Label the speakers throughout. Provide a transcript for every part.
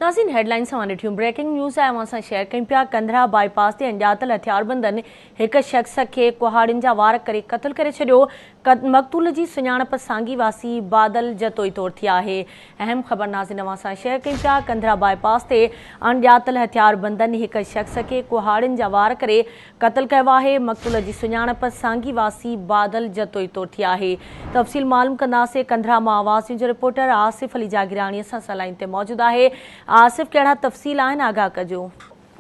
Speaker 1: ناظرين هيڊلائنز اوهان ڏٺيون بريڪنگ نيوز آهي اوهان سان شيئر ڪيون پيا ڪنڌرا بائي پاس تي اڻڄاتل هٿياربندن هڪ شخص کي ڪهاڙين جا وار ڪري قتل ڪري ڇڏيو مقتول جي سڃاڻپ سانگي واسي بادل جتوئي طور ٿي آهي اهم خبر ناظرين اوهان سان شيئر ڪيون پيا ڪنڌرا بائي پاس تي اڻڄاتل هٿياربندن هڪ شخص کي ڪهاڙين جا وار ڪري قتل ڪيو آهي، مقتول جي سڃاڻپ سانگي واسي بادل جتوئي طور ٿي آهي. تفصيل معلوم ڪنداسين، ڪنڌرا مان آواز نيوز جو رپورٽر آصف علي جاگيراڻي اسان سان لائين تي موجود آهي، آصف ڪهڙا تفصيل آهن آگاهه ڪجو.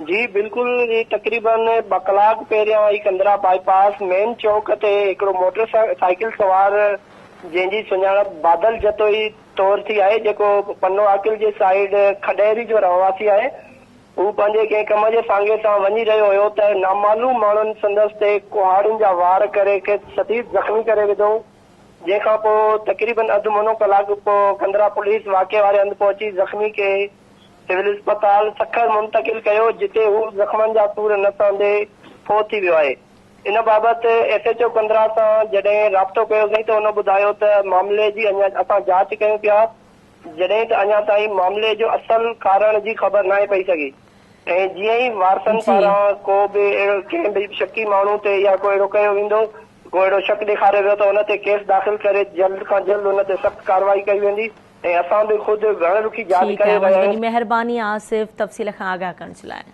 Speaker 2: جي بلڪل هي تقريبن ٻه ڪلاڪ پهريان هي ڪنڌرا بائي پاس مين چوڪ تي هڪڙو موٽر سائيڪل سوار جنهن جي سڃاڻپ بادل جتوئي طور ٿي آهي جيڪو پنو عاقل جي سائيڊ کڏهري جو رهواسي آهي هو پنهنجي ڪنهن ڪم جي سانگي سان وڃي رهيو هيو ته نامعلوم ماڻهن سندس تي ڪهاڙين جا وار ڪري کيس شديد زخمي ڪري وڌو، جنهن کان پوء تقريبن اڌ منو ڪلاڪ پوء ڪنڌرا پوليس واقعي واري هنڌ پهچي زخمي کي سول اسپتال سکر منتقل ڪيو، جتي هو زخمن جا سور نه سهندي فوت ٿي ويو آهي. ان بابت ايس ايڇ او ڪنڌرا سان جڏهن رابطو ڪيوسين ته هن ٻڌايو ته معاملي جي اڃا اسان جاچ ڪيون پيا، جڏهن ته اڃا تائين معاملي جو اصل ڪارڻ جي خبر ناهي پئي سگهي ۽ جيئن ئي وارثن پاران ڪو به اهڙو ڪنهن به شڪي ماڻهو تي يا ڪو اهڙو ڪيو ويندو ڪو اهڙو شڪ ڏيکاريو ويو ته ان تي ڪيس داخل ڪري جلد کان جلد ان تي سخت ڪارروائي ڪئي ويندي ۽ اسان به خود گهڻ رخي جاچ
Speaker 1: ٺيڪ
Speaker 2: ڪري
Speaker 1: آهي
Speaker 2: رهيا آهيون.
Speaker 1: وڏي مهرباني آصف تفصيل کان آگاهه ڪرڻ جي لاء.